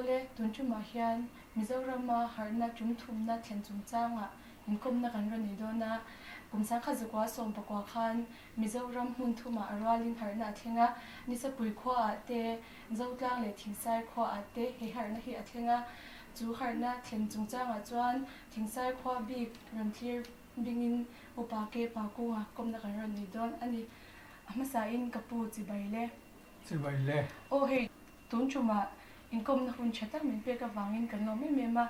Awle, tun tumah hian Mizorama harhna tum thumna thlen chungchangah inkawmna kan rawn nei dawn a. Kum sangkhat zakua sawmpakua khan Mizoram hmun thumah a rualin harhna a thleng a, Nisapui khuaah te, Zotlang leh Thingsai khuaah te he harhna hi a thleng a. Chu harhna thlen chungchangah chuan Thingsai khua bik rawn thlir bingin Upa ke pa kunga kawmna kan rawn nei dawn a ni. A hmasain ka pu chibai le. Chibai le. Aw hei, tun tumah inkawmna hun tha tak min pek avangin kan lawm em em a,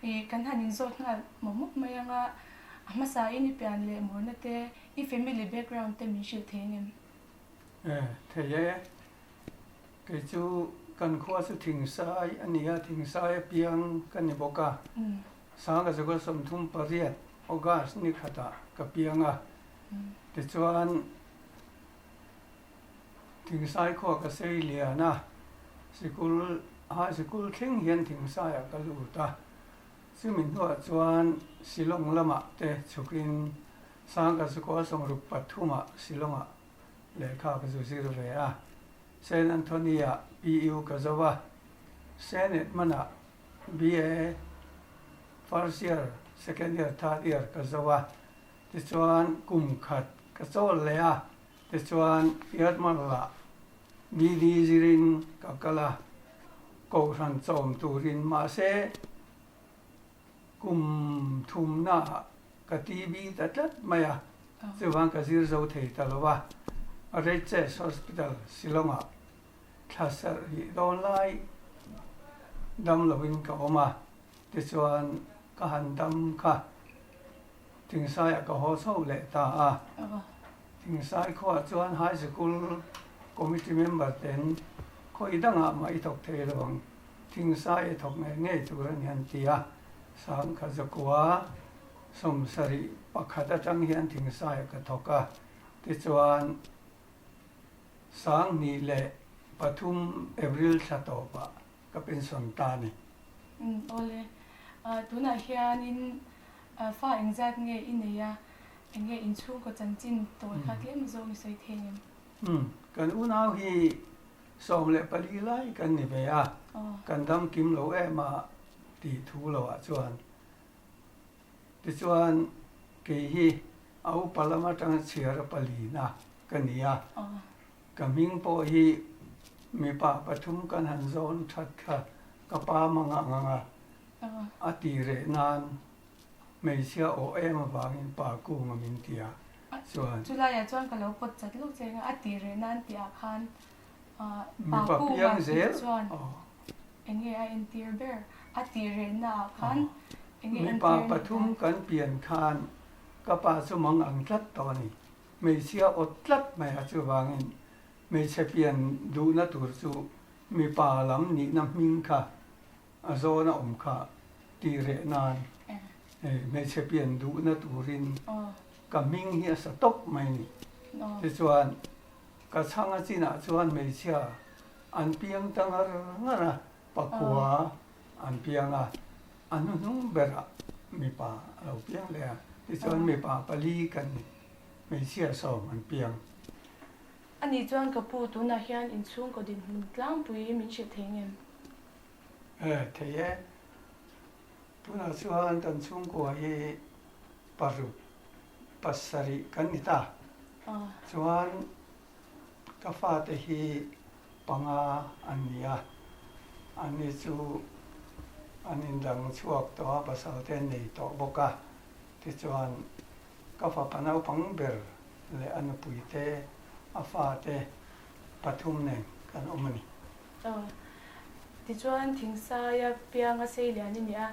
ih kan han inzawt nghal mawp mawp mai anga a hmasain i pian leh murna te, i family background te min hrilh thei ang em? E, thei e. Kei chu kan khua chu Thingsai a ni a, Thingsai apiang ka ni bawk a. Sanga Zagoa 38 August ni khatah ka piang a, tichuan Thingsai khua ka sei lian a, sikul high sikul thleng hian Thingsaiah ka lut a, chumi hnuah chuan Shillong lamah te chhukin Sangha Sikul 63ah Shillongah lehkha ka zu zir ve a, Saint Anthony-ah PU ka zo a, Saint Edmund-ah BA first year, second year, third year ka zo a, tichuan kum khat ka chawl leh a, tichuan Yatmal-ah BD zirin ka kal a, Kohhran chawm turin mahse kum thumnaah ka TB ta tlat mai a, chuvang ka zir zo thei ta lo a, Red Chest Hospital, Shillong-ah thla sarh dawn lai dam lovin ka awm a, tichuan ka han dam kha Thingsaiah ka haw chho leh ta a. Thingsai khuaah chuan High Sikul Committee member ten khawi dangah mah i thawk thei lo ang, Thingsai i thawk ngei ngei tur a ni an ti a. Sangkha zakua 71 atang hian Thingsaiah ka thawk a, tichuan 2003 April thla tawpah ka pension ta a ni. Umm awle. Tunah hianin fa engzat nge i nei a, enge inchhungkaw chanchin tawi kha tlem zawng i sawi thei ngem? Umm kan unau hi 14 lai kan ni ve a, kan dam kim lo em a tih thu loah chuan tichuan kei hi a upa lam atanga chhiar a palina ka ni a, ka hming pawh hi mipa pathum kan han zawn that kha ka pa manga ang a, a ti reh nan hmeichhia aw em avangin pa kunga min ti a, chuan. Chulaiah chuan ka lo pawt chat lawk che eng a, a ti reh nan tihah khan pa kunga tih chuan eng nge a entir ber? A ti rehnaah khan eng nge entir Mipa pathum kan pian khan ka pa chu mang ang tlat tawh a ni. Hmeichhia awt tlat mai a, chuvangin hmeichhe pian duhna tur chu mipa lam nihna hming kha a zawn a awm kha tih reh nan hmeichhe pian duhna turin ka hming hi a sa tawp mai a ni. Tichuan ka chhang a chinah chuan hmeichhia an piang ta ngar ngar a, Pakua an piang a, a hnuhnung berah mipa a lo piang leh a, tichuan mipa pali kan ni, hmeichhia 10 an piang. Ani chuan ka pu tunah hian inchhungkaw dinhmun tlangpui min hrilh thei ngem? E, thei e. Tunah chuan kan chhungkua hi paruk, pasarih kan ni ta. Chuan Ka fate hi panga an ni a, anni chu an indang chhuak tawh a, pasal te an nei tawh bawk a. Tichuan ka fapa naupang ber leh a nupui te, a fate pathum nen kan awm a ni. Aw, tichuan Thingsaia pianga sei lian i ni a,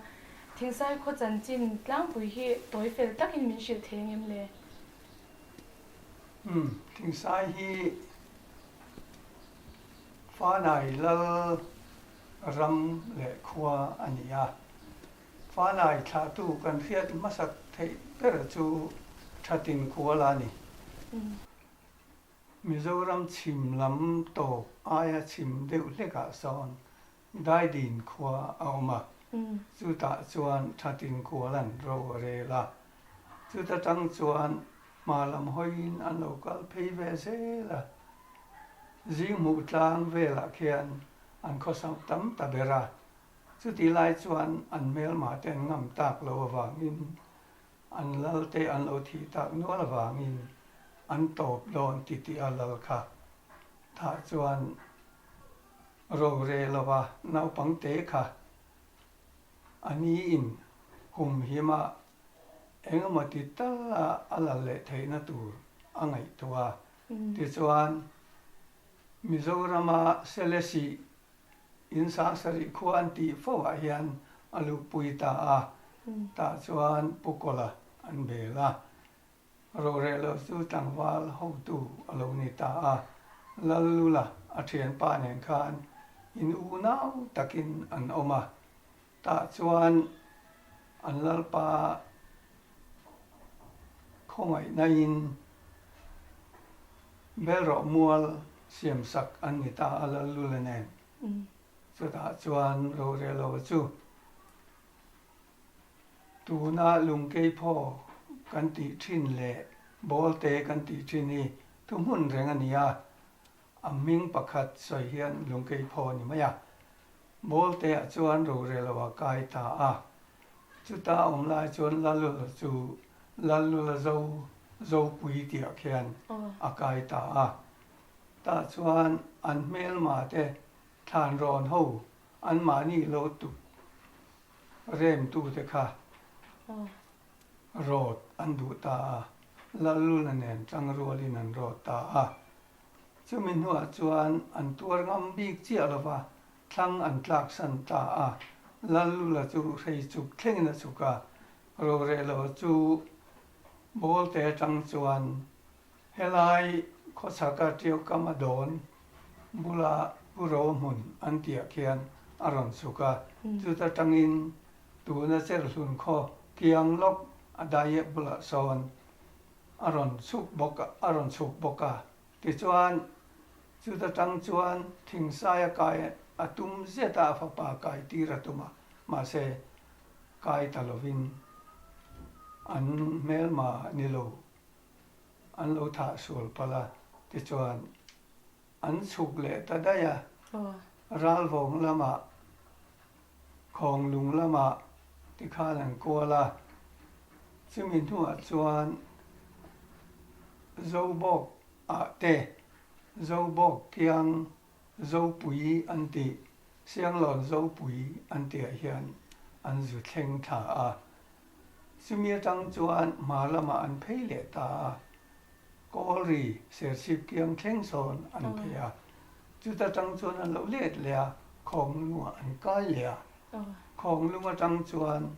Thingsai khaw chanchin tlangpui hi tawi fel takin min hrilh thei ang em le? Umm, Thingsai hi Fanai lal ram leh khua a ni a. Fanai thlahtu kan hriat hmasak theih ber chu Thatin Kual a ni. Mizoram chhim lam tawp aia chhim deuh hlekah sawn Daidin khua a awm a, chutah chuan Thatin Kual an ro a rel a. Chuta tang chuan hma lam hawiin an lo kal phei ve zel a, zing hmuh tlang velah khian an khawsam tam ta ber a. Chutih lai chuan an hmelma te an ngam tak lo avangin an lal te an lo thih tak nual avangin an tawp dawn ti tih a lal kha tah chuan rorel lova naupang te kha a ni in kum hima engemaw ti tal a a lal leh theihna tur a ngaihtuah a. Tichuan Mizorama Selesih In Sangsarih khua an tih fo ah hian a luhpui ta a, tah chuan Pu Kawla an bel a. Rorel lo chu tlangval hotu a lo ni ta a, Lallula a thianpa nen khan in unau takin an awm a, tah chuan an Lalpa khawngaihna in Belrawh mual siamsak an ni ta a Lallula nen. Chutah chuan Rorelova chu tuna Lungkeiphaw kan tih thin leh Bawlte kan tih thin hi thuhmun reng a ni a, a hming pakhat sawi hian Lungkeiphaw a ni mai a. Bawlte-ah chuan Rorelova kai ta a. Chuta awm lai chuan Lalula chu Lalula zo Zopui tihah khian a kai ta a. Tah chuan an hmelma te thlan rawn ho anmahni lo tuk remtute kha rawt an duh ta a, Lalula nen tangrualin an rawt ta a. Chumi hnuah chuan an tuar ngam bik chiah lova thlang an tlaksan ta a, Lallula chu hrei chuk thlengin a chhuk a, Rorelo chu Bawlte atang chuan helai khawchhaka Tiaukama dawn bula Pu Rohmun an tihah khian a rawn chhuk a, chuta tangin tuna Cherhlun khaw kiang lawk a daiek bulah sawn a rawn chhuk bawk a, a rawn chhuk bawk a. Tichuan, chuta tang chuan thingsaia kai a tum zet a, a fapa kai tir a tum a, mahse, kai ta lovin an hmelma ni lo, an lo thah sual palh a. Tichuan, an chhuk leh ta daih a, ralvawng lamah Khawnglung lamah tikhan an kual a, chumi hnuah chuan Zobawk ah te, Zobawk kiang Zopui an tih, Sianglawn Zopui an tihah hian an zu thleng thla a. Chumi atang chuan hma lamah an phei leh ta a, Kawlri Serchhip kiang thleng sawn an phei a. Chuta tang chuan an lo let leh a, Khawnglungah an kai leh a. Khawnglung atang chuan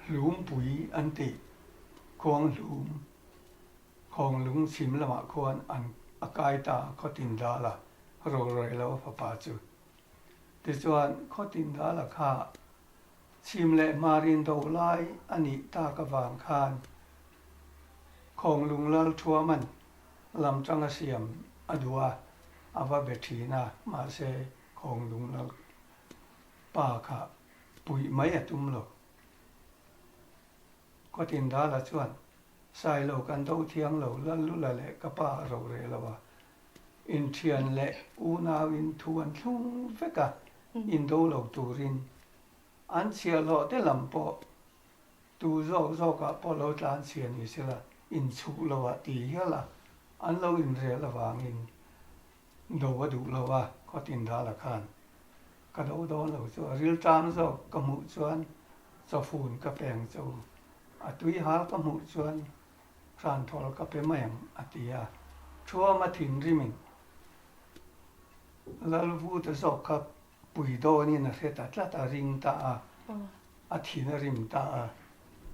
Hlumpui an tih, Khuanghlum, Khawnglung chhim lamah khuan an a kai ta a, Khawtin Dala Rorelo a fapa chu. Tichuan, Khawtin Dala kha Chhim leh hmar indo lai a nih tak avang khan Khawnglung Lal Thuaman lam tang a siam a duh a, a va be thin a, mahse Khawnglung Lal pa kha puih mai a tum lo. Khawtindala chuan, Sailo kan do thiang lo, Lallula leh ka pa a ro reh lo a, inthian leh unauin thu an thlung vek a, indo lo turin an chhiahhlawh te lam pawh tu zawk zawkah pawh lo tlan chhia ni sela inchhuh lo ah ti hial a, an lo inrel avangin do a duh lo a, Khawtindala khan ka do dawn lo chu a rilṭam zawk ka hmuh chuan chawfun ka peng cho a tuihal ka hmuh chuan Hranthawl ka pe mai ang, a ti a. Thuama thinrimin Lalvuta zawk kha pui dawnin a hre ta tlat a, ring ta a, a thin a rim ta a.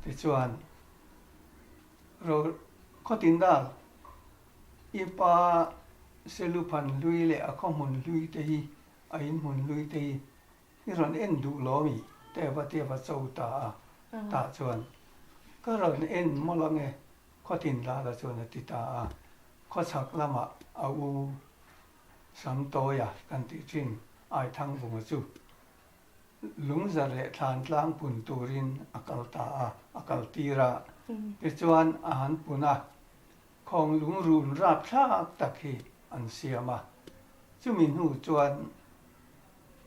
Tichuan, Ro Khawtindal, i pa Seluphan hlui leh a khawhmun hlui te hi, a inhmun hlui te hi I rawn en duh lo mi? Teva Teva cho ta a, tah chuan ka rawn en mawlh ange Khawtin Lala chuan a ti ta a, khawchhak lamah a u Samtawia kan tih thin Aithangvunga chu lungza leh thlan tlang pun turin a kal ta a, a kal tir a, tichuan a han pun a, khawnglung run rapthlak tak hi an siam a. Chumi hnu chuan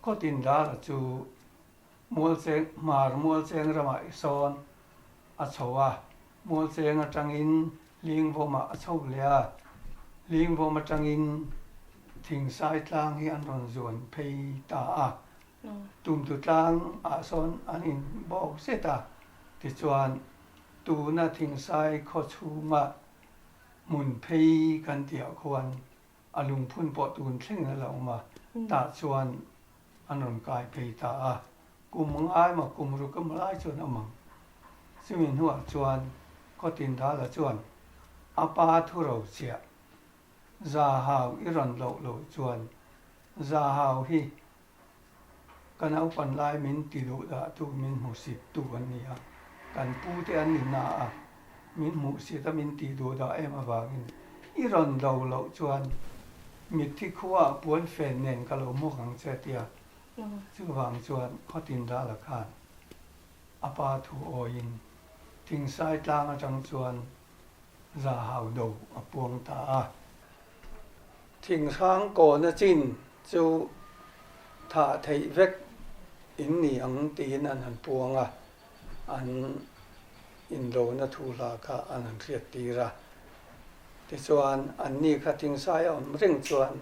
Khawtindala chu Mualcheng, Hmar Mualcheng ramah i sawn a chho a, Mualcheng atangin Lingvawmah a chho leh a, Lingvawm atangin Thingsai tlang hi an rawn zuan phei ta a. Tumtu tlang ah sawn an in bawk zet a, tichuan tuna Thingsai khaw chhunga hmun phei kan tihah khuan a lungphun pawh tun thlengin a la awm a, tah chuan an rawn kai phei ta a, kum ngai emaw kum ruk emaw lai chuan a awm ang. Chumi hnuah chuan Khawtindala chuan a pa thuro chiah Zahau i rawn loh loh chuan Zahau hi ka naupan lai min ti duh dah tu min hmusit tu an ni a, kan pu te an ni na a, min hmuhsit a min tih duh dah em avangin i rawn do loh chuan mitthi khua ah puan fen nen ka lo hmawk ang che tia chuvang chuan khawtin dala khan a pa thu awiin Thingsai tlang atang chuan Zahau do a puang ta a. Thinghrang kawna chin chu thah theih vek in ni ang tiin an han puang a, an indona thu hla kha an han hriat tir a. Tichuan, anni kha thingsai a awm reng chuan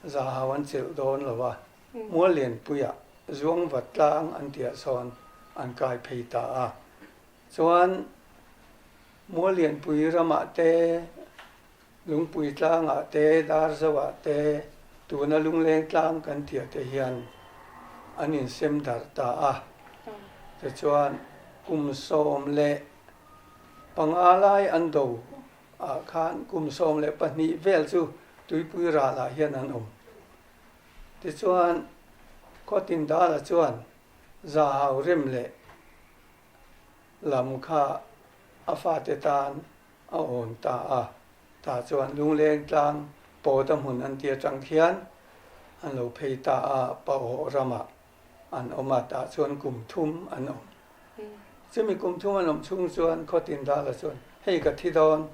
Zahau an chelh dawn lo a, Muallianpuiah Zuangvat tlang an tihah sawn an kai phei ta a. Chuan Muallianpui ramah te, Lungpui tlangah te, Darzoah te, tuna Lungleng tlang kan tih te hian an insem darh ta a. Tichuan kum 15 lai an do ah khan kum 12 vel chu Tuipui ralah hian an awm. Tichuan Khawtindala chuan Zahau rem leh lam kha a fate tan a awn ta a, tah chuan Lungleng tlang pawt a hmun an ti atang khian an lo phei ta a, Pahawh ramah an awm a, tah chuan kum thum an awm. Chumi kum thum an awm chhung chuan Khawtindala chuan, Hei ka thi dawn,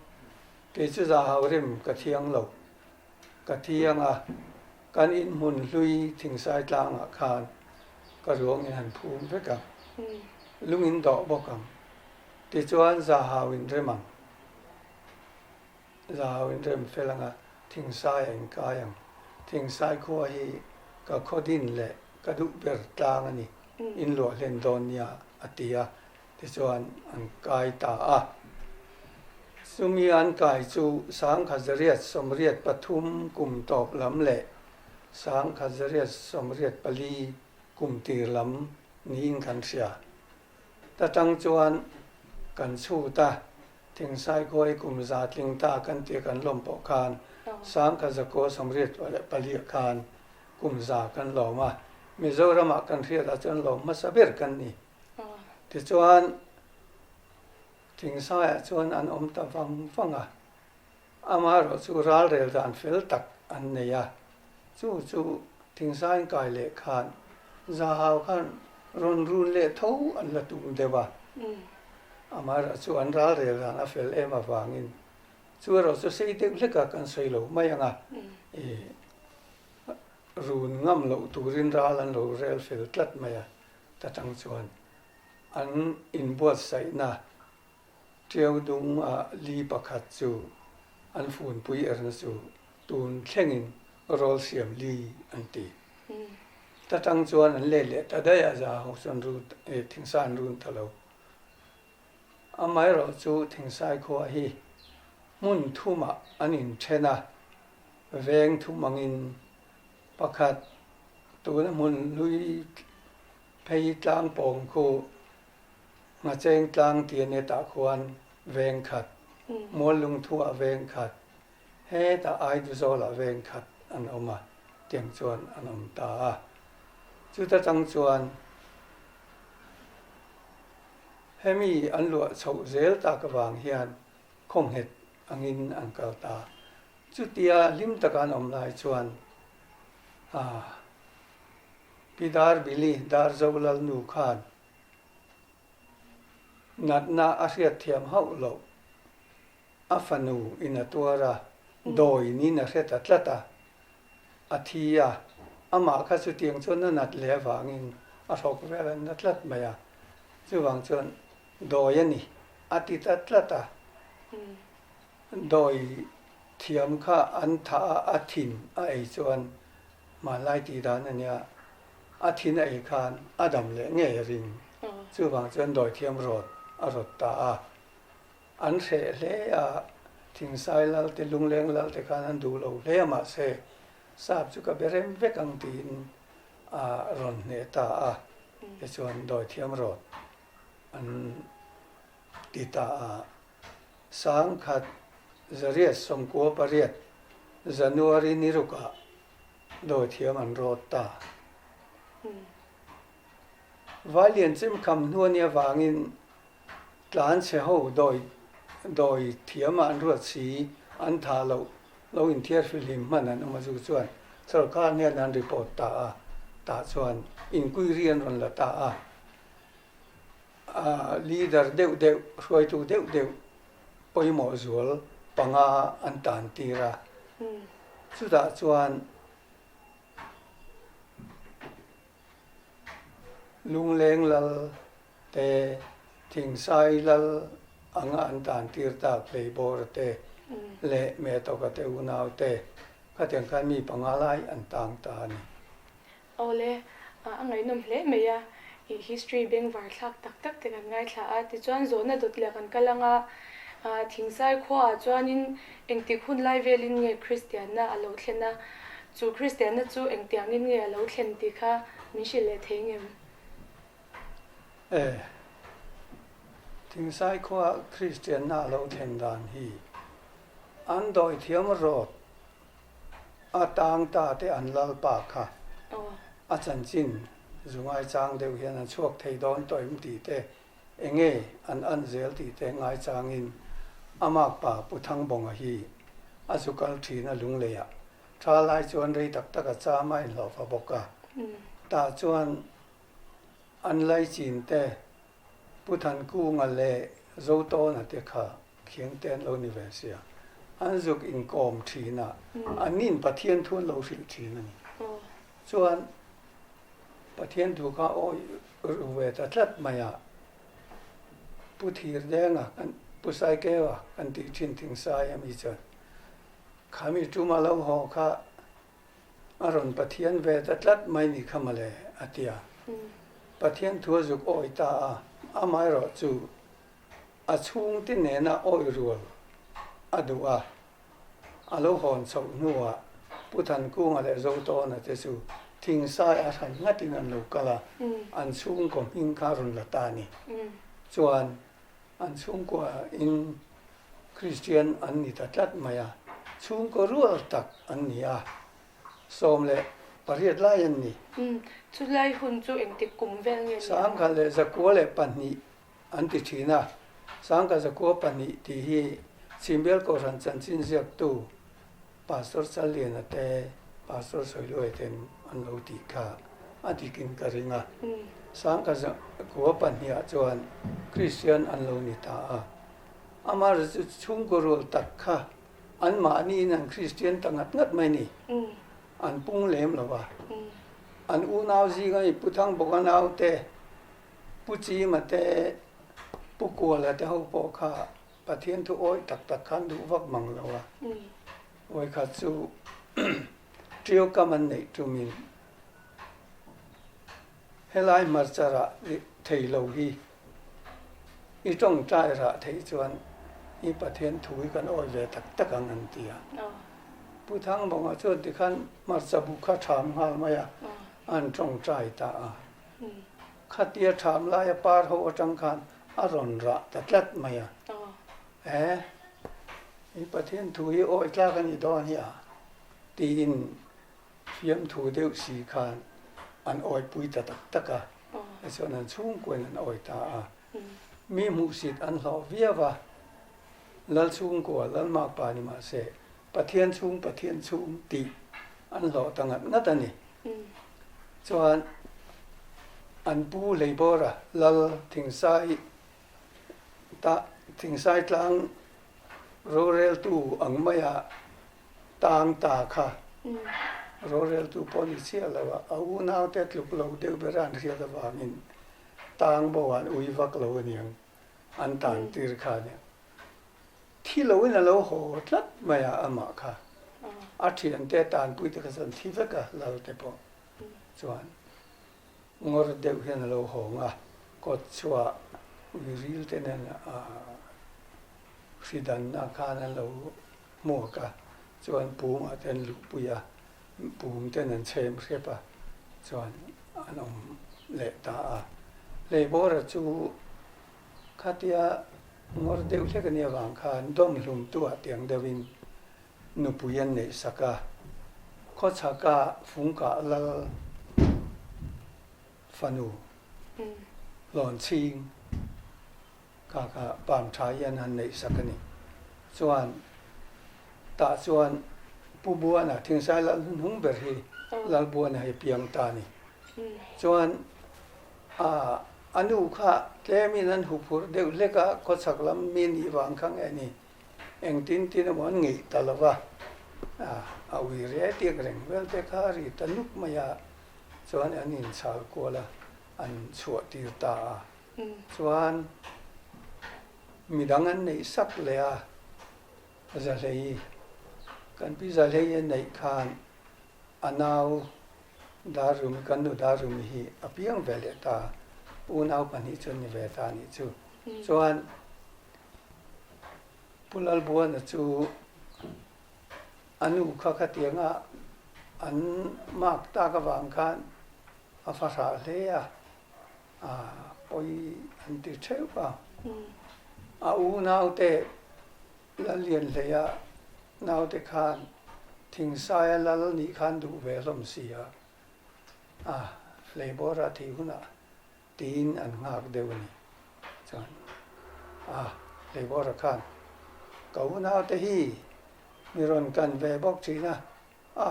kei chu Zahau rim ka thiang lo, Ka thiang a, kan inhmun hlui Thingsai tlangah khan ka ruangin han phum vek ang, lungin dawh bawk ang, tichuan Zahau in rem ang, Zahau in rem fel ang a, Thingsai a inkai ang. Thingsai khua hi ka khaw din leh ka duh ber tlang a ni, in luah hlen dawn nia a ti a, Tichuan an kai ta a. Chumi an kai chu 1983 kum tawp lam leh 1984 kum tir lam niin kan hria. Ta tang chuan kan chhut a, Thingsaikhuai kum za tling ta kan tia kan lawm pawh khan 1984 ah khan kum za kan lawm a. Mizoramah kan hriatah chuan lawm hmasa ber kan ni. Tichuan, Thingsaiah chuan an awm ta vang vang a, amaherawh chu ralrel dan fel tak an nei a, chu chu Thingsaiin kai leh khan Zahau khan rawn run leh tho an la tum deuh a, amaherawh chu an ralrel dan a fel em avangin chu erawh chu sei deuh hleka kan sawi lo mai ang a, ih run ngam loh turin ral an lo rel fel tlat mai a. Ta tang chuan an inbuatsaihna Tiau dung-ah li pakhat chu an funpui erna chu tun thlengin rawl siam li an ti. Ta tang chuan an let leh ta daih a, za ho chuan run thingsai an run ta lo. Amaherawh chu thingsai khua hi hmun thumah an inthen a, veng thum angin Pakhat, tuna hmun hlui phei tlang pawng khu Ngacheng tlang ti a ni tah khuan veng khat, Muallungthuah veng khat, hetah Aiduzawl-ah veng khat an awm a, tiang chuan an awm ta a. Chuta tang chuan hemi an luah chhoh zel tak avang hian khawnghet angin an kal ta. Chutia hlim taka an awm lai chuan Pi Darbili, Darzo Lalnu khan natna a hriatthiam hauh loh a fanu in a tuar a, dawi niin a hre ta tlat a. A thi a, amah kha chutiang chuan a nat leh avangin a hrawk vel a na tlat mai a, chuvang chuan dawi a ni a ti ta tlat a. Dawi thiam kha an thah a, a thin a ei chuan hmanlai tih dan a nia, a thin a ei khan a dam leh ngei a ring. Chuvang chuan dawi thiam rawt a rawt ta a. An hreh hle a, Thingsai lal te, Lungleng lal te khan an duh lo hle a mahse sap chu ka be rem vek ang tiin a rawn hneh ta a, tichuan dawithiam rawt an ti ta a. 1898 January ni rukah dawithiam an rawt ta. Vailian chemkham hnu a nih avangin Tlan chhe ho dawi dawi thiam ah an ruat si, an tha loh lo inthiar fihlim hman an awm a chu chuan sorkar hnen an report ta a, tah chuan inquiry an rawn la ta a, a leader deuh deuh hruaitu deuh deuh pawimawh zual panga an tan tir a, chutah chuan Lungleng lal te, Thingsai lal anga an tan tir tak Hleibawra te leh Metawka te unau te khatiang khan mi panga lai an tang ta a ni. Awle, a ngaihnawm hle mai a, i history bengvar thlak tak tak te kan ngaithla a, tichuan zawhna dawt leh kan kal anga Thingsai khuaah chuanin engtik hun lai velin nge Kristianna a lo thlen a, chu Kristianna chu engtiangin nge a lo thlen tih kha min hrilh leh thei ngem? E, Thingsai khua Kristianna a lo thlen dan hi an dawithiam rawt a tang ta te an lalpa kha a chanchin zu ngaichang deuh hian an chhuak thei dawn tawh em tih te enge an an zel tih te ngaichangin a makpa Pu Thangbawnga hi a zu kal thin a lungleiah tha lai chuan rei tak tak a cham a inhlawhfa bawk a, tah chuan an laichin te Pu Thankunga leh Zotawna te kha khiang te an lo ni ve sia, an zuk inkawm thin a, an nin Pathian thu an lo hrilh thin a ni. Chuan Pathian thu kha awih ru ve ta tlat mai a, Pu Thirdenga kan Pu Saikeua kan tih thin Thingsai ami chuan Khami tuma lo haw kha a rawn Pathian ve ta tlat mai ni kha mawle, a ti a. Pathian thu a zuk awi ta a, amaherawh chu a chhungte nena awi rual a duh a. A lo hawn chhoh hnuah Pu Thankunga leh Zotawna te chu thingsai a hran ngatin an lo kal a, an chhungkaw hming kha a rawn la ta a ni. Chuan an chhungkua in Kristian an ni ta tlat mai a, chhungkaw rual tak an ni a, 18 lai an ni. Chulai hun chu engtik kum vel nge ni ang? 1902 an ti thin a, 1902 tih hi Chhimbial Kohhran chanchin ziaktu Pastor Challiana te, Pastor Sawiluai ten an lo tih kha a dikin ka ring a. 1902 ah chuan Kristian an lo ni ta a. Amaherawhchu chu chhungkaw rual tak kha anmahniin an Kristian ta ngat ngat mai ni. An pung lem lo a. An unau zinga i Pu Thangbawka naute, Pu Chima te, Pu Kuala te ho pawh kha Pathian thu awih tak tak khan duh vak mang lo a. Vawikhat chu Ṭio kam an neih tumin helai hmarcha rah thei lo hi i tawngtai rah theih chuan i Pathian thu hi kan awih ve tak tak ang an ti a. Pu Thangbawnga chuan tikhan hmarcha bu kha ṭham nghal mai a, an tawngtai ta a. Khatia ṭham laia par ho aṭang khan a rawn rah ta tlat mai a. E, i Pathian thu hi awi tlak a ni dawn hi a, tiin fiamthu deuh si khan an awipui ta tak tak a. Tichuan an chhungkuain an awi ta a. Mi hmuhsit an hlawh viau a, Lal chhungkua, Lal makpa ni mah se, Pathian chhung, Pathian chhung tih an hlawh ta ngat ngat a ni. Chuan an pu Leibawra Lal Thingsai ta Thingsai tlang roreltu ang maia tang ta kha. Roreltu pawh ni chiah lo a, a unaute tluk lo deuh bera an hriat avangin tang bo an ui vak lo aniang an tan tir kha ania. Thi loin a lo haw tlat mai a amah kha. A thiante tanpui te kha chuan thi vek a lal te pawh chuan ngawr deuh hian a lo hawng a, kawt chhuah ui ril te nen a hridanna khan an lo hmuak a, chuan pumah te an luhpui a, pum ten an chhem hrep a, chuan an awm leh ta a. Leibawra chu khatia ngawr deuh hlek a nih avang khan dawm hlumtuah tiang deuhin nupui an neih sak a, khawchhaka fungkah lal fanu Hlawnchhing Kha kha palm tha hian han neih sak a ni. Chuan tah chuan Pu Buana, Thingsai lal hnung ber hi Lal Buana hi piang ta a ni. Chuan a nu kha tlemin an huphurh deuh hlek a, khawchhak lam mi nih vang kha nge ni, engtin tin emaw an ngeih ta lo va, a ui re tiak reng vel te kha a ri ta nuk mai a, chuan an inchhal kual a, an chhuah tir ta a. Chuan midang an neih sak leh a, Zahlei, kan pi Zahlei a neih khan a nau Darrumi, kan nu Darrumi hi a piang ve leh ta, unau pahnih chu an ni ve ta a nih chu. Chuan Pu Lalbuana chu a nu kha khatianga an mark tak avang khan a fa hrah hle a. A pawi an ti theuh a. A u naute Lallianhleia naute khan Thingsaia lal nih khan duh ve hlawm si a, a hleibawra thih hunah tiin an nghak deuh a ni. Chuan a hleibawra khan ka u naute hi mi rawn kan ve bawk thin a, a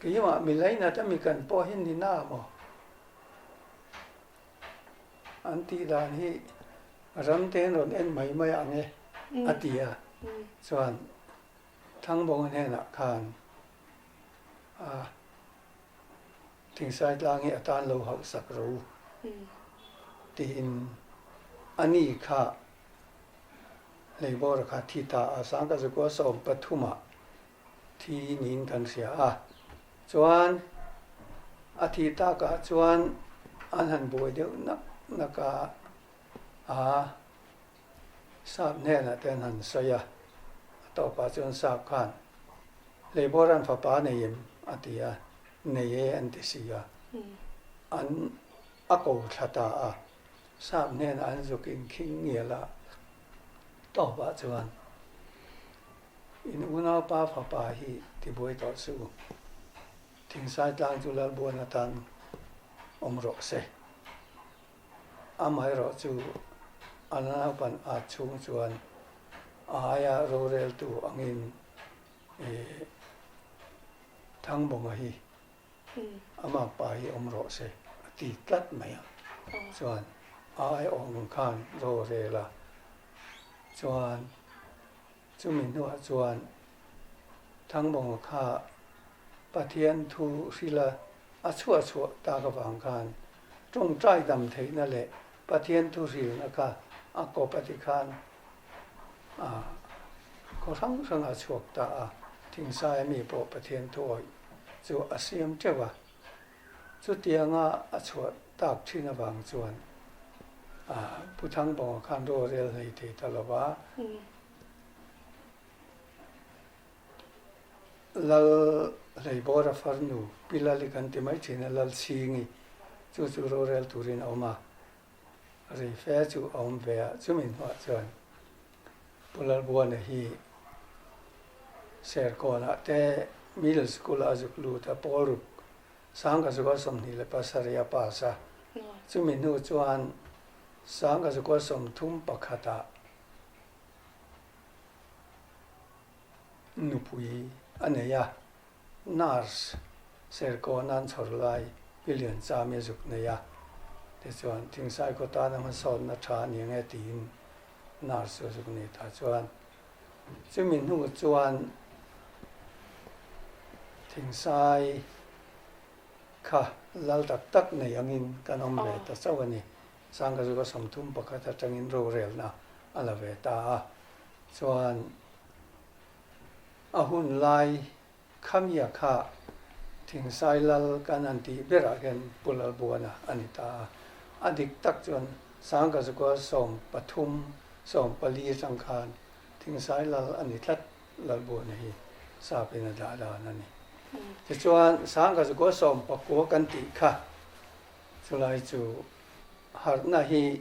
Keimah mi lainat a mi kan pawh hi ni na maw? An tih dan hi ram te an rawn en mai mai ang e a ti a. Chuan Thangbawnga hnenah khan a Thingsai tlang hi a tan lo hauhsak ro tiin a ni kha Leibawra kha thi ta a, Sangkazukua 13 ah thi niin kan hria a. Chuan a thih takah chuan an han buai deuh nak nak a, a sap hnenah te an han sawi a, a tawpah chuan sap khan Leibora'n fapa nei em? a ti a, nei e an ti si a, an a ko thla ta a, sap hnenah an zuk inkhing ngial a, tawpah chuan In unaupa fapa hi tibuai tawh suh u. Thingsai tlang chu Lalbuan atan awm rawh se. Amaherawh chu a naupan at chhung chuan a aia roreltu angin Thangbawnga hi a makpa hi awm rawh se a ti tlat mai a. Chuan a aiawm khan rorel a chuan Chumi hnuah chuan Thangbawnga kha Pathian thu hrila a chhuah chhuah tak avang khan tawngtai dam theihna leh Pathian thu hrilna kha a kawp a ti khan a khaw hrang hrang a chhuak ta a, Thingsaia mi pawh Pathian thu awih chu a siam teuh a. Chutianga a chhuah tak thin avang chuan Pu Thangbawnga khan rorel hlei thei ta lo va, Lal Hleibawra farnu Pi Lali kan ti mai thin a, Lalchhingi chu chu rorel turin a awm a, rei fe chu a awm ve a, chumi hnuah chuan Pu Lalbuana hi Serkawnah te Middle School ah a zuk lut a, Pawl ruk Sangkazukua 27 a pass a, chumi hnu chuan Sangkazukua 31 ah nupui a nei a, nurse Serkawn an chhawr lai Pi Lianchami a zuk nei a, tichuan Thingsai khaw tana hmasawnna tha a ni ang e tiin nurse chu a zuk nei ta chuan chumi hnu chuan. Thingsai kha lal tak tak nei angin kan awm ve ta chauh a ni. Sangkazuka 31 atangin rorelna a la ve ta a, chuan a hun lai khamia kha Thingsai lal kan han tih berah hian Pu Lalbuana a ni ta a. A dik tak chuan Sangkazuka 13, 14 atang khan Thingsai lal a ni tlat Lalbuana hi sapin a dah dan a ni. Tichuan Sangkazuka 19 kan tih kha chulai chu harhna hi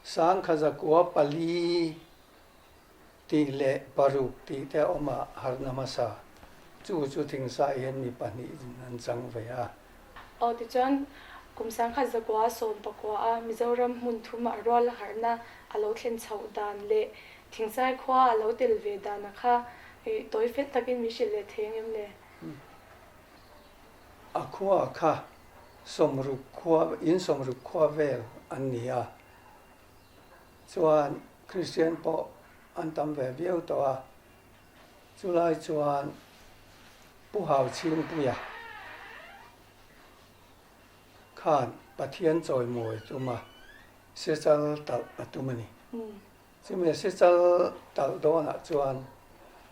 1904 tih leh 6 tih te a awm a, harhna hmasa chu chu Thingsai hian mi pahnih an chang ve a. Aw tichuan kum 1919 a Mizoram hmun thum a rual harhna a lo thlen chhoh dan leh Thingsai khua a lo tel ve dan a kha tawi fel takin min hrilh leh thei ang em le? A khua kha 60 khua in 60 khua vel an ni a, chuan Kristian pawh an tam ve viau tawh a, chulai chuan Pu Hau Chhingpuia khan Pathian chawimawi tum a, sechal talh a tum a ni. Chumi sechal talh dawnah chuan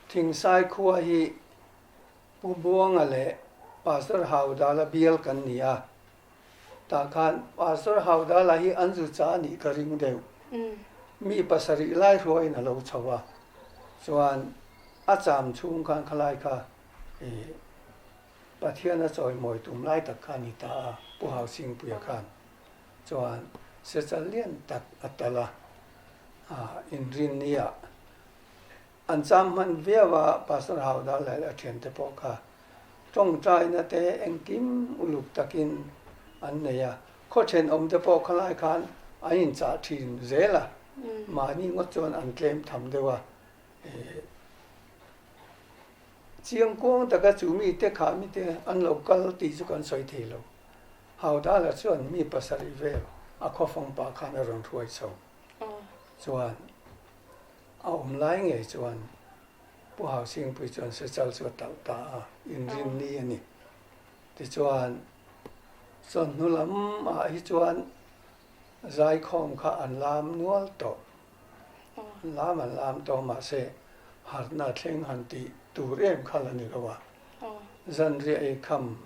Thingsai khua hi Pu Buanga leh Pastor Haudala bial kan ni a, tah khan Pastor Haudala hi an zu cha a nih ka ring deuh. Mi pasarih lai hruaiin a lo chho a, chuan a cham chhung khan khalai kha ih Pathian a chawimawi tum lai tak kha a ni ta a, Pu Hau Singpuia khan chuan sechal lian tak a tal a, inrinni-ah An cham hman viau a, Pastor Hauda leh a thiante pawh kha tawngtaina te engkim uluk takin an nei a, khaw thenawmte pawh khalai khan an inchah thin zel a, mahni ngawt chuan an tlem tham deuh a, chiang kuang taka chu mite kha mite an lo kal tih chu kan sawi thei lo. Hauda lah chuan mi pasarih vel a khawfang pah khan a rawn hruai chho chuan. A awm lai ngei chuan Pu Hau Singpui chuan sechal chu a talh ta a, inrinni a ni. Tichuan, chawhnu lamah hi chuan zaikhawm kha an lam nual tawh. An lam an lam tawh mahse harhna thleng han tih tur em kha la ni lo a. Zanriah eikham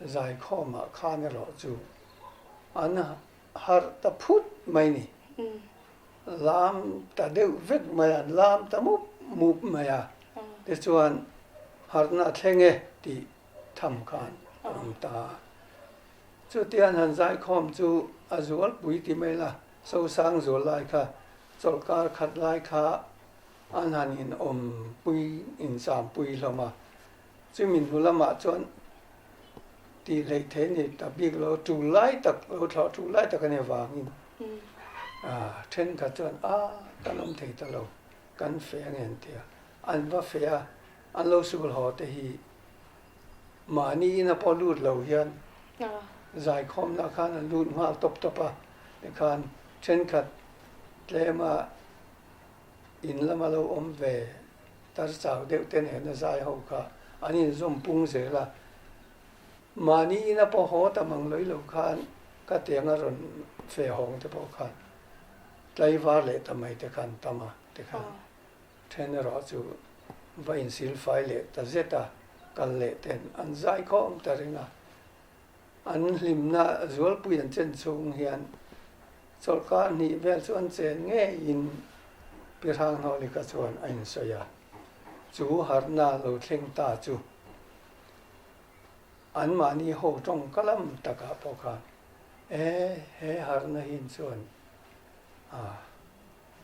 zaikhawmah khan erawh chu an harh ta phut mai ni. Lam ta deuh vek mai a, lam ta mup mup mai a, tichuan harhna a thleng e tih tham khan a awm ta a. Chutian han zaikhawm chu a zualpui ti mai la, Sosang zual lai kha chawlhkar khat lai kha an han inawmpui inchampui hlawm a, chumi hnu lamah chuan tih hleih theih a ni ta bik lo, tul lai tak lo thlauh tul lai tak a ni avangin thenkhat chuan a kan awm thei ta lo, kan feh ang en tia an va feh a, an lo sul haw te hi mahni ina pawh lut lo hian zaikhawmna khan an lut nghal tawp tawp a, tikhan thenkhat tlema in lama lo awm ve tar chau deuh te nena zai ho kha an inzawm pung zel a, mahni ina pawh haw ta mang lawih lo khan ka tiang a rawn fe hawng te pawh khan tlaivar leh ta mai te khan tam a tikhan then erawh chu va insil fai leh ta zet a, kal leh ten an zai khawm ta reng a. An hlimna zualpui an chen chhung hian chawlhkar hnih vel chu an chen ngeiin Pi Hranghnawlika chuan a insawi a. Chu harhna lo thleng ta chu anmahni ho tawngka lam takah pawh khan e he harhna hin chuan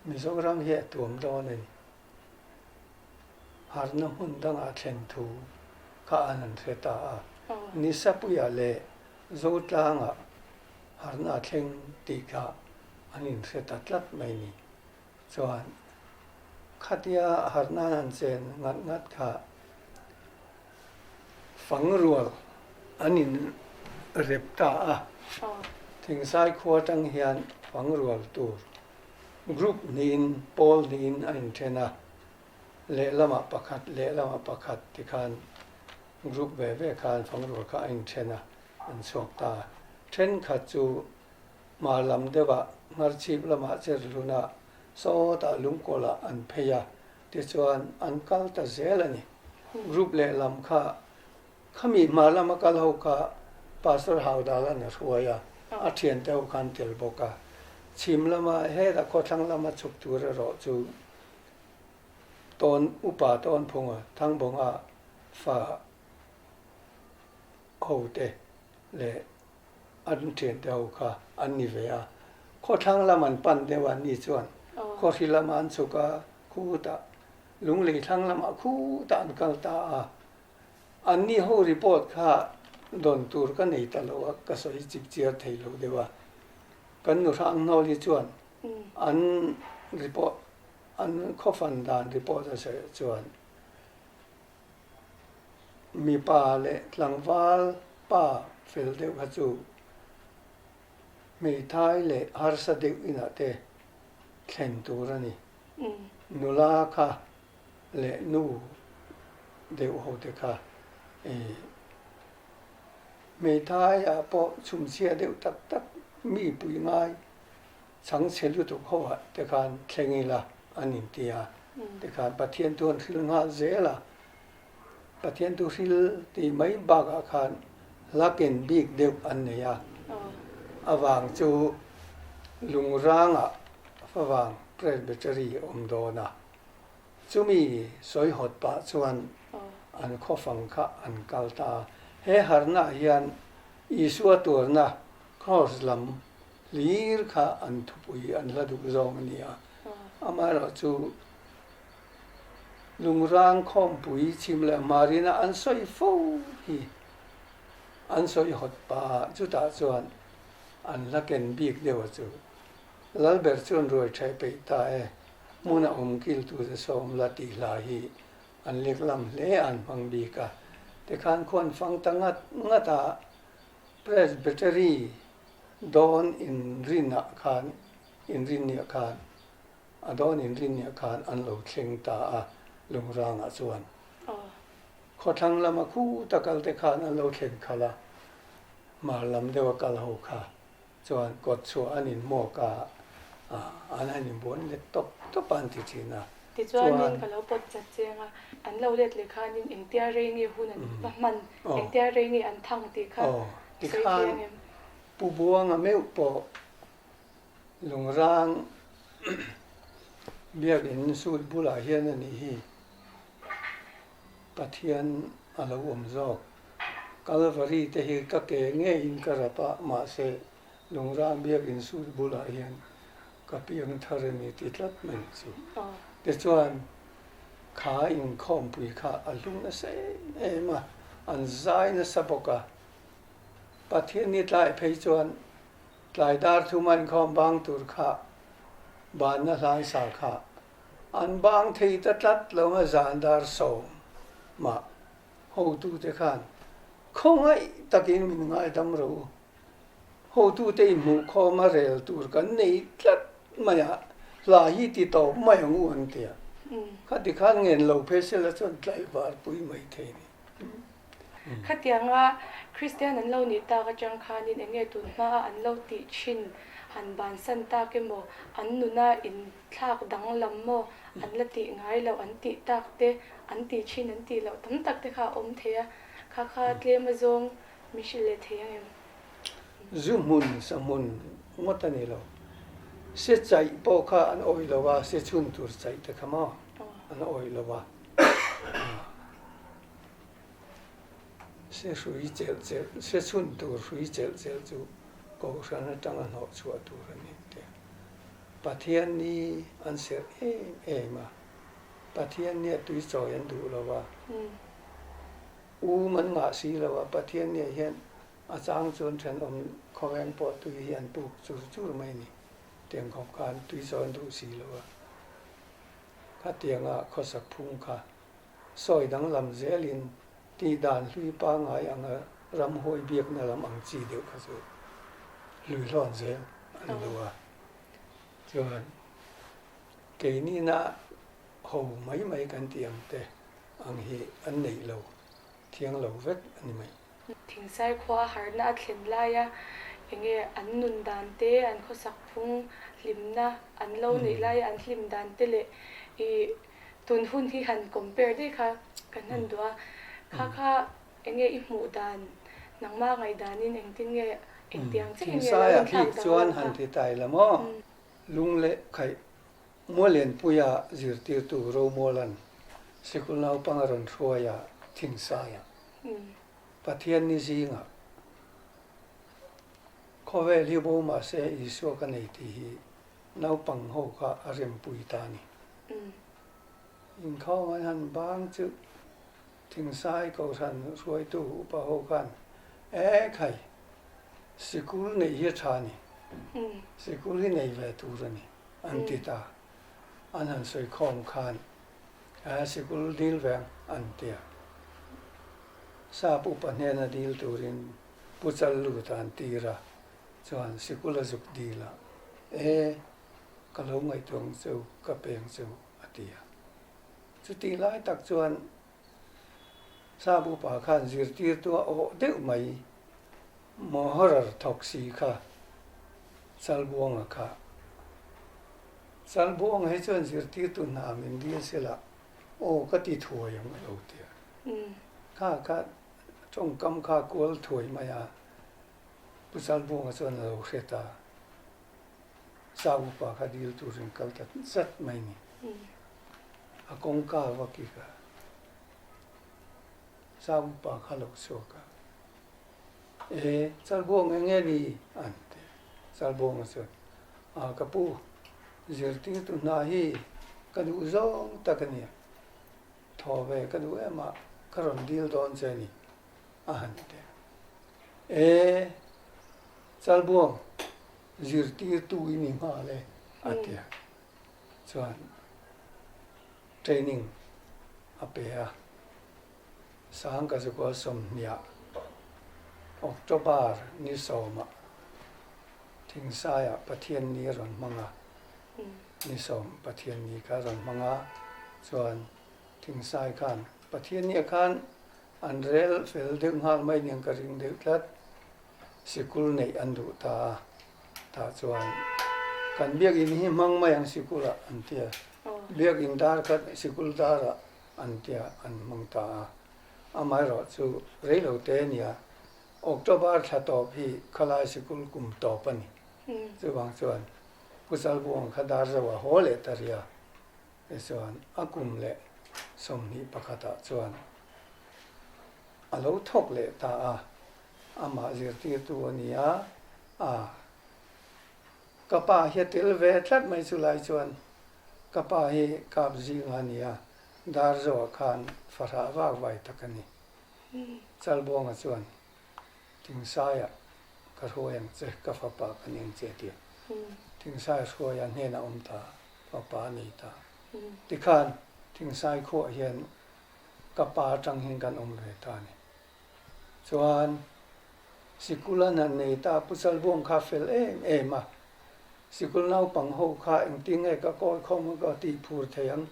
Mizoram hi a tuam dawn a ni. Harhna hmun dangah thlen thu kha an han hre ta a. Nisapuiah leh Zotlangah harhna a thleng tih kha an inhre ta tlat mai ni. Chuan khatia harhna an han chen ngat ngat kha fang rual an inrep ta a. Thingsai khua atang hian fang rual tur Group hnihin pawl hnihin a inthen a, lehlamah pakhat lehlamah pakhat tikhan. Group ve ve khan fangrual kha a inthen a, an chhuak ta. Thenkhat chu hmar lam deuhah Ngharchhip lamah Cherhlunah sawtah Lungkawlah an phei a, tichuan an kal ta zel a ni. Group lehlam kha khami hmar lama kal ho kha Pastor Haudala'n a hruai a, a thiante ho khan tel bawk a. Chhim lama hetah khawthlang lama chhuk tur erawh chu Tawn upa Tawnphunga Thangbawnga fa hote leh an thiante ho kha an ni ve a. Khawthlang lam an pan deuh a ni chuan khawhri lamah an chhuk a, khutah Lunglei thlang lamah khutah an kal ta a. Anni ho report kha dawn tur ka nei ta lo a, ka sawi chip chiar thei lo deuh a. Kan nu Hrangnawl hi chuan an report An khawfan dan report a sawi chuan mipa leh tlangval pa fel deuh kha chu hmeithai leh harsa deuh inah te thlen tur a ni. Nula kha leh nu deuh ho te kha hmeithai ah pawh chhumchhia deuh tak tak mi pui ngai Chhangchhe lutuk ho ah te khan thleng ila an inti a, tikhan Pathian chu an hril nghal zel a, Pathian chu hril tih mai bakah khan hla ken bik deuh an nei a, avang chu Lungrangah favang Presbytery awm dawn a, chumi sawi hawt pah chuan an khawfang kha an kal ta a, he harnaah hian Isua tuarna Kraws lam hlir kha an thupui an hla duh zawng a ni a. Amaherawhchu Lungrang khawmpui chhim leh Marina an sawi fo hi an sawi hawt pa chutah chuan an hla ken bik deuh a chu. Lalber chuan ruai ṭheh peih ta e, hmuna awm kiltute sawm la tih hla hi an leklam hle a an hmang bik a. Tikhan khuan fang ta ngat ngat a Presbytery dawn inrinah khan inrinniah khan a dawn inrinniah khan an lo thleng ta a Lungrangah chuan. Khawthlang lama khuta kal te khan an lo thlen khalh a, hmar lam deuha kal ho kha chuan kawt chhuah an inhmuak a, an han inbuan let tawp tawp a an ti thin a. Tichuanin ka lo pawt chat cheng a, an lo let leh khanin engtia rei nge hun an va hman, engtia rei nge an thang tih kha sawi thei ang em? Pu Buanga meuh pawh Lungrang biakin sut bulah hian a nih hi Pathian a lo awm zawk. Kalvari te hi ka ke ngeiin ka rap a, mahse Lungrang biakin sut bulah hian ka piang thar a ni ti tlat mai chu. Tichuan kha inkhawmpui kha a hlu nasa em em a, an zai nasa bawk a. Pathian ni tlai phei chuan tlai dar thuma inkhawm bang tur kha banna hlan sa kha an bang thei ta tlat lo a zan dar sawmah hotute khan khawngaih takin min ngaidam ro u. Hotute inhmuhkhawm a rel tur kan nei tlat mai a, hla hi ti tawp mai ang u an ti a. Khati khan ngen lo phei sela chuan tlaivar pui mai thei ni. Khatianga Kristian an lo nih tak atang khanin eng nge tun hmaa an lo tih thin han bansan tak emaw, an nuna inthlak danglam maw an la tih ngai loh an tih tak te, an tih thin an tih loh tam tak te kha a awm thei a, kha kha tlem azawng min hrilh leh thei ang em? Zu hmun sa hmun ngawt a ni lo. Se chaih pawh kha an awih lo a, se chhun tur chaih te kha maw an awih lo a. Se hrui chelh chelh, se chhun tur hrui chelh chelh chu Kohhran atanga hnawh chhuah tur a ni tia. Pathian ni an serh em em a, Pathian nia tui chawi an duh lo a. Um an ngah si lo a, Pathian nia hian a chang chuan thenawm khawveng pawh tui hi an puk chur chur mai a ni. Tiang khawp khan tui chawi an duh si lo a. Khatianga khawsak phung kha sawi danglam zelin tih dan hlui pangngai anga ramhuai biakna lam ang chi deuh kha chu hlui hlawn zel an duh a. Chuan keinina ho mai mai kan tih ang te ang hi an neih lo. thiang lo vek a ni mai. Thingsai khua harhna a thlen laia enge an nun dan te, an khawsak phung hlimna an lo neih laia an hlim dan te leh i tun hun hi han compare daih kha kan han duh a. Kha kha enge i hmuh dan, nangmah ngaihdanin engtin nge engtiang chiah nge lo Thingsaiah inthlak bik danglam chuan han kha? ti tai la maw? Lung leh khaih Muallianpuia zirtirtu Romuala'n sikul naupang a rawn hruai a, Thingsaiah Pathian ni zingah khawvel hi bo mahse Isua ka nei tih hi naupang ho kha a rempui ta a ni. Inkhawm an han bang chu Thingsai Kohhran hruaitu upa ho khan, E khai, sikul neih hi a tha a ni, sikul hi nei ve tur a ni, an ti ta. An han sawi khawm khan, E sikul dil ve ang, an ti a. Sap upa hnena dil turin Pu Challuta an tir a, chuan sikul a zuk dil a, E, ka lo ngaihtuah ang cheu, ka pe ang cheu, a ti a. Chutih lai tak chuan Sap upa khan zirtirtu a awh deuh mai, Mohorar thawk si kha Chalbuanga kha. Chalbuanga hi chuan zirtirtu hna min dil sela aw ka ti thuai ang a lo ti a. Kha kha tawngkam kha kual thuai mai a, Pu Chalbuanga chuan a lo hre ta. Sap upa kha dil turin kal ta zat mai ni. A kawngka va kik a, Sap upa kha lo chhuak a, E, Chalbuang eng nge ni? an ti a. Chalbuanga chuan, A, ka pu, zirtirtu hna hi ka duh zawng tak a nia, thaw ve ka duh em a, ka rawn dil dawn che ni, a han ti a. E, Chalbuang, zirtirtu i ni nghal e, a ti a. Chuan training a pe a, Sangkazukua sawmhniah October ni sawmah Thingsaiah Pathianni a rawn hmang a, ni sawm Pathianni kha a rawn hmang a, chuan Thingsai khan Pathianniah khan an rel fel deuh nghal mai aniang ka ring deuh tlat. Sikul neih an duh ta a, tah chuan kan biakinn hi hmang mai ang sikulah an ti a, biakinn dar kha sikul darah an ti a, an hmang ta a. Amaherawh chu reilo te a nia, October thla tawp hi khalai sikul kum tawp a ni. Chuvang chuan Pu Chalbuang kha dar zo a haw leh ta ria, tichuan a kum leh 21 ah chuan a lo thawk leh ta a. Amah zirtirtu a ni a, a ka pa hi a tel ve tlat mai chu lai chuan ka pa hi kap zinga a ni a, Darzoa khan fahrah vak vai tak a ni. Chalbuanga chuan Thingsaiah ka hruai ang che, ka fapa ka ni ang che a ti a. Thingsai hruaia hnenah awm ta, fapa a nei ta. Tikhan Thingsai khuah hian ka pa atang hian kan awm ve ta a ni. Chuan sikul an han nei ta, Pu Chalbuang kha fel em em a, sikul naupang ho kha engtin nge ka kawi khawm ang ka tih phur thei ang,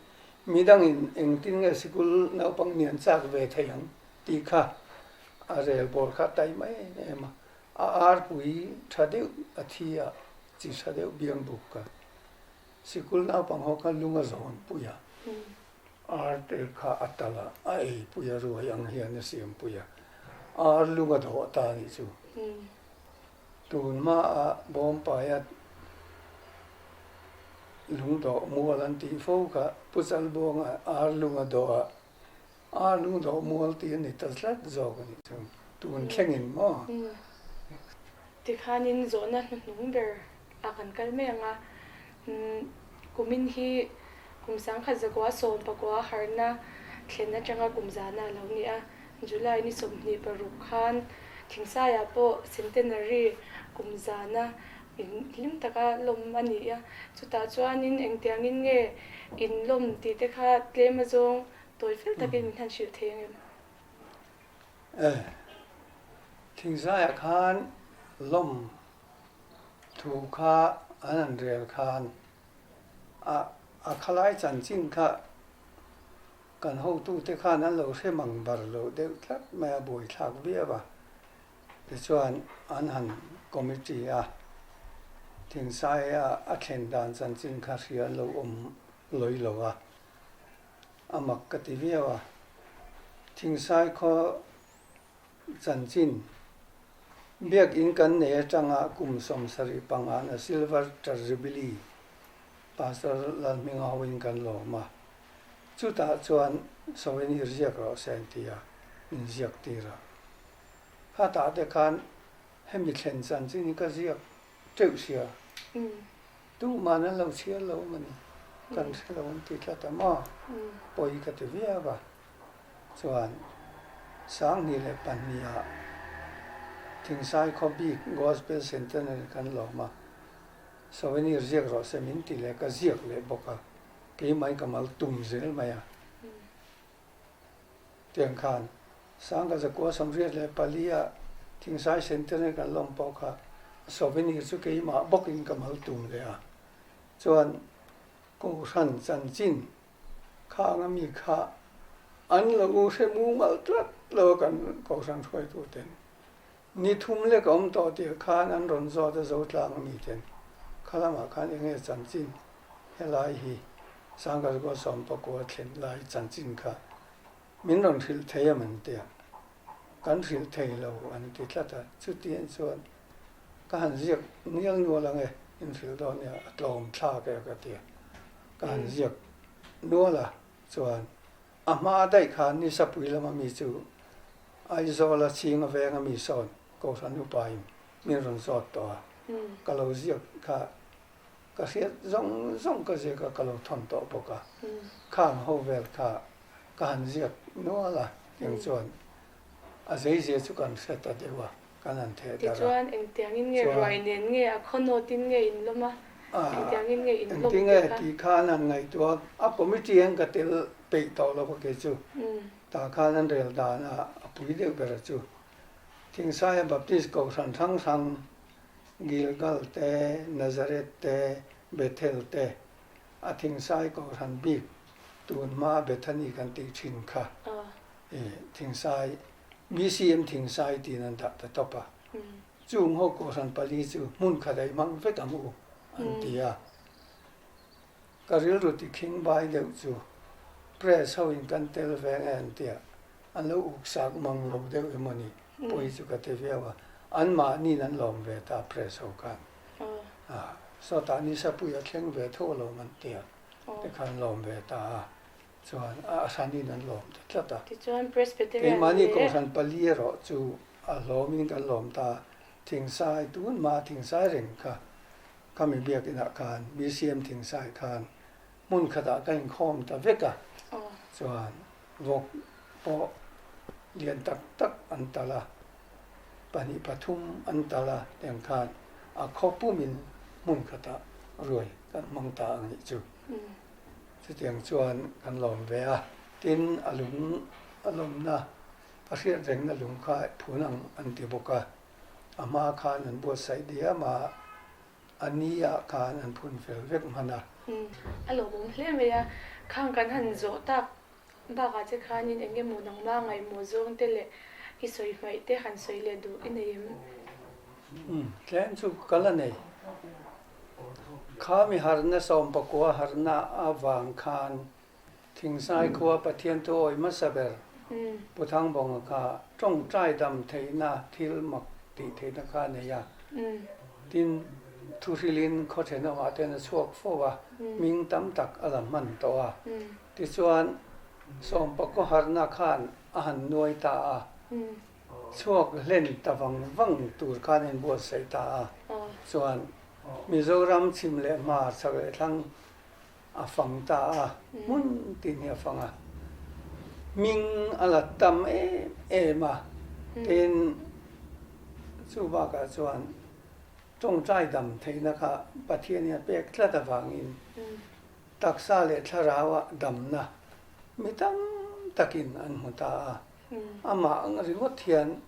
midangin engtin nge sikul naupang nian chak ve thei ang tih kha a rel bawr kha a taima em em a, a arpui tha deuh a thi a, chi tha deuh biang buk kha sikul naupang ho kha lung a zawn pui a. Ar te kha a tal a, a ei pui a, ruai ang hian a siam pui a, ar lung a dawh ta a nih chu. Tun hmaah Bawmpaia lung dawh mual an tih fo kha Pu Chalbuanga ar lung a dawh a, ar lung dawh mual tih a ni ta tlat zawk a nih chu. Tun thlengin maw? Tikhanin zawhna hnuhnung ber a kan kal mai ang a, Kumin hi kum 1919 harhna thlen atanga kum zana a lo ni a. July ni 26 khan Thingsaiah pawh Centenary kum zana in hlim taka lawm a ni a. Chutah chuanin engtiangin nge in lawm tih te kha tlem azawng tawi fel takin min han hrilh thei ang em? E, Thingsaiah khan lawm Thu kha an han rel khan a a khalai chanchin kha Kan hotute khan an lo hre mang bar lo deuh tlat mai a, buaithlak viau a. Tichuan an han committee a, Thingsaia a thlen dan chanchin kha hria an lo awm lawi lo a, a mak ka ti viau a. Thingsai khaw chanchin Biakin kan nei atanga kum 75 na Silver Jubilee Pastor Lalhminga hoin kan lawm a, chutah chuan souvenir ziak rawh se an ti a, min ziak tir a. Khatah te khan hemi thlen chanchin hi ka ziak teuh sia, tuhman an lo chhiar lo awm a ni, kan hre lo an ti tlat a maw? Pawi ka ti viau a. Chuan 2002 ah Thingsai khaw bik Gospel Centenary kan lawm a, Souvenir ziak rawh se min ti leh ka ziak leh bawk a, keimah ka mal tum zel mai a. Tiang khan 1984 ah Thingsai Centenary kan lawm pawh kha Souvenir chu keimah bawkin ka mal tum leh a. Chuan Kohhran chanchin Khang a mi kha an lo hre mumal tlat lo a kan Kohhran hruaitu ten ni thum lek a awm tawh tih khan an rawn zawt a zo tlang a mi ten kha lamah khan eng nge chanchin helai hi 1990 thlen lai chanchin kha min rawn hrilh thei em an tia kan hrilh thei lo an ti tlat a chutiang chuan ka han ziak nial nual ang e in hrilh dawn nia a tlawm thlak e ka ti a. Ka han ziak nual a, chuan a hma daih khan Nisapui lama mi chu Aizawla chhinga venga mi sawn Kohhran upain min rawn zawt tawh a, ka lo ziak kha ka hriat zawng zawng ka ziak a, ka lo thawn tawh bawk a, khang ho vel kha ka han ziak nual a, tiang chuan a zeizia chu kan hre ta deuh a. kan han theh darh a. Tichuan, engtiangin nge ruai nen nge a khawnawtin nge in lawm a, engtiangin nge in lawm tih kha. Engtinge tih khan han ngaihtuah a, committee an ka tel peih tawh lo a kei chu. Tah khan an rel dan a, a pui deuh ber a chu. Thingsaia Baptist Kohhran hrang hrang, Gilgal te, Nazareth te, Bethel te, a Thingsai Kohhran bik tun hma Bethany kan tih thin kha, Thingsai BCM Thingsai tiin an dah ta tawp a, chung ho Kohhran pali chu hmun khat a i hmang vek ang u an ti a. Ka rilru ti khing bai deuh chu press ho in kan tel ve nge an ti a, an lo uksak mang lo deuh emaw ni pawi chu ka ti viau a, anmahniin an lawm ve ta press ho khan. Sawtah Nisapui a thleng ve tho alawm an ti a, tikhan lawm ve ta a. Chuan a hranin an lawm ta tlat a. Tichuan Presbyterian Keimahni Kohhran pali erawh chu a hlawmin kan lawm ta. Thingsai tun hma Thingsai reng kha khami biakinah khan BCM Thingsai khan hmun khatah ka inkhawm ta vek a. Chuan vawk pawh lian tak tak an talh a, pahnih pathum an talh a tiang khan a khaw pumin hmun khatah ruai kan hmang ta ang nih chu. Chutiang chuan kan lawm ve a, tin a lung a lawmna a hriat rengna lung kha phun ang an ti bawk a, a hma khan an buatsaih diam a, a ni ah khan an phun fel vek hman a. A lawmawm hle mai a, khang kan han zawh tak bakah che khanin eng emaw nangma ngaihmawh zawng te leh i sawi hmaih te han sawi leh duh i nei em? Umm, tlem chu ka la nei. Kha mi harna 19 harna avang khan Thingsai khua Pathian thu awi hmasa ber Pu Thangbawnga kha tawngtai dam theihna thil mak tih theihna kha a nei a. Tin, thuhrilin khaw thenawmah ten a chhuak fo a, hming tam tak a la hman tawh a. Tichuan, 19 harna khan a han nuai ta a. Chhuak hlen ta vang vang tur khan a inbuatsaih ta a, chuan Mizoram chhim leh hmar chhak leh thlang a fang ta a, hmun tin hi a fang a, hming a la tam em em a, tin chu bakah chuan tawngtai dam theihna kha Pathian hian pek tlat avangin taksa leh thlarauah damna mi tam takin an hmu ta a. Amah ang ringawt hian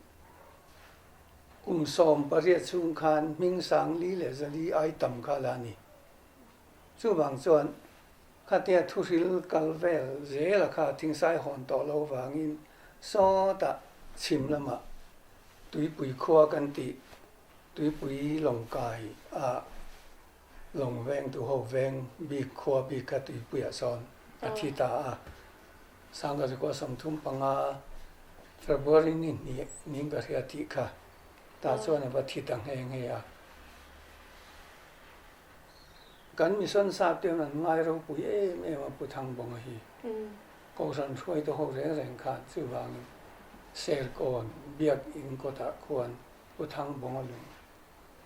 kum 18 chhung khan hming 4104 ai tam kha la a ni. Chuvang chuan Khatia thuhril kal vel zela kha Thingsai hawn tawh lo vangin sawtah chhim lamah Tuipui khua kan tih Tuipui lawngkai ah lawng vengtu ho veng bik khua bik kha Tuipuiah sawn a thi ta a. Sangkazikua 35 February ni hnih ning ka hria tih kha tah chuan a va thi ta nghe nghe a. Kan mission sap te an ngai ropui em em a Pu Thangbawnga hi. Kohhran hruaitu ho reng reng khan chuvangin Serkawn Biakin kawtah khuan Pu Thangbawnga lung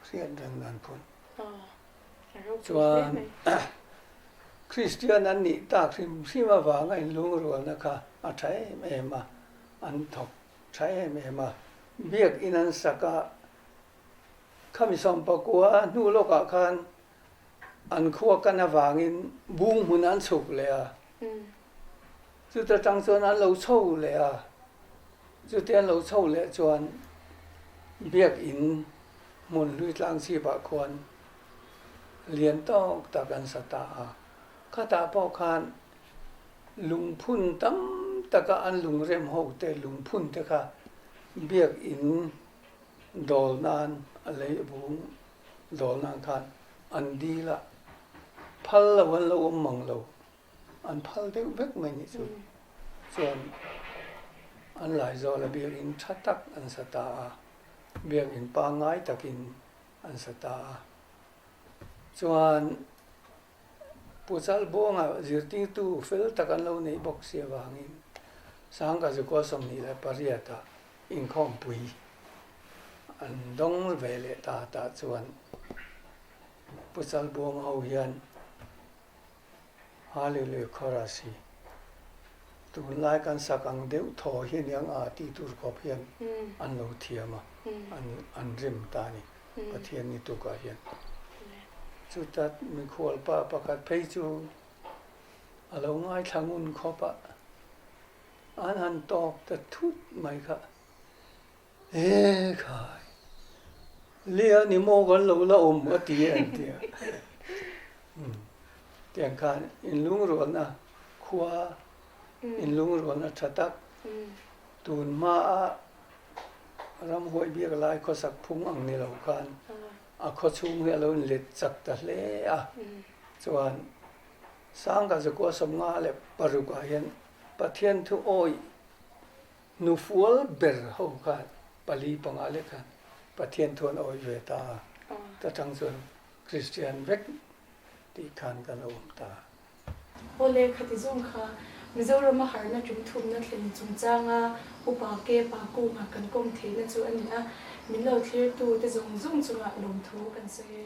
hriat reng nan phun. Chuan Kristian an nih tak hrim hrim avanga inlungrualna kha a tha em em a, an thawk tha em em a. Biakin an sak a, Khami 19 hnu lawkah khan an khua kan avangin bung hmun an chhuk leh a, chuta tang chuan an lo chho leh a, chutia an lo chho leh chuan biakin hmun hlui tlang chhipah khuan lian tawk tak an sa ta a, khatah pawh khan lungphun tam taka an lungrem ho te lungphun te kha biakin Dawl nan a lei vung dawl nan khan an dil a, phal lo an lo awm mang lo, an phal deuh vek mai nih chu. Chuan an Laizawl a biakinn tha tak an sa ta a, biakinn pangngai takin an sa ta a. Chuan Pu Chalbuanga zirtirtu fel tak an lo neih bawk si avangin Sangkazikua 28 ah inkhawmpui an dawng ve leh ta tah chuan Pu Chalbuanga ho hian Hallelujah Chorus hi tunlai kan sak ang deuh thaw hi aniang a tih tur khawp hian an lo thiam a, an rim ta a ni Pathian ni tukah hian. Chuta mikhual pa pakhat phei chu a lo ngaithla ngun khawp a. An han tawp ta thut mai kha, E khai, Lia ni maw kan lo la awm a ti e an ti a. Tiang khan inlungrualna khua, inlungrualna tha tak, tun hmaa ramhuai biak lai khawsak phung ang ni lo khan a khawchhung hi a lo inlet chak ta hle a. Chuan 1956 ah hian Pathian thu awih hnufual ber ho khan pali panga lek khan Pathian thu an awih ve ta a, ta tang chuan Kristian vek tih khan kan awm ta. Awle khati zawng kha Mizorama harhna tum thumna thlen chungchanga upa ke pa kunga kan kawm theihna chu a ni a, min lo thlirtu te zawng zawng chungah lawmthu kan sawi e.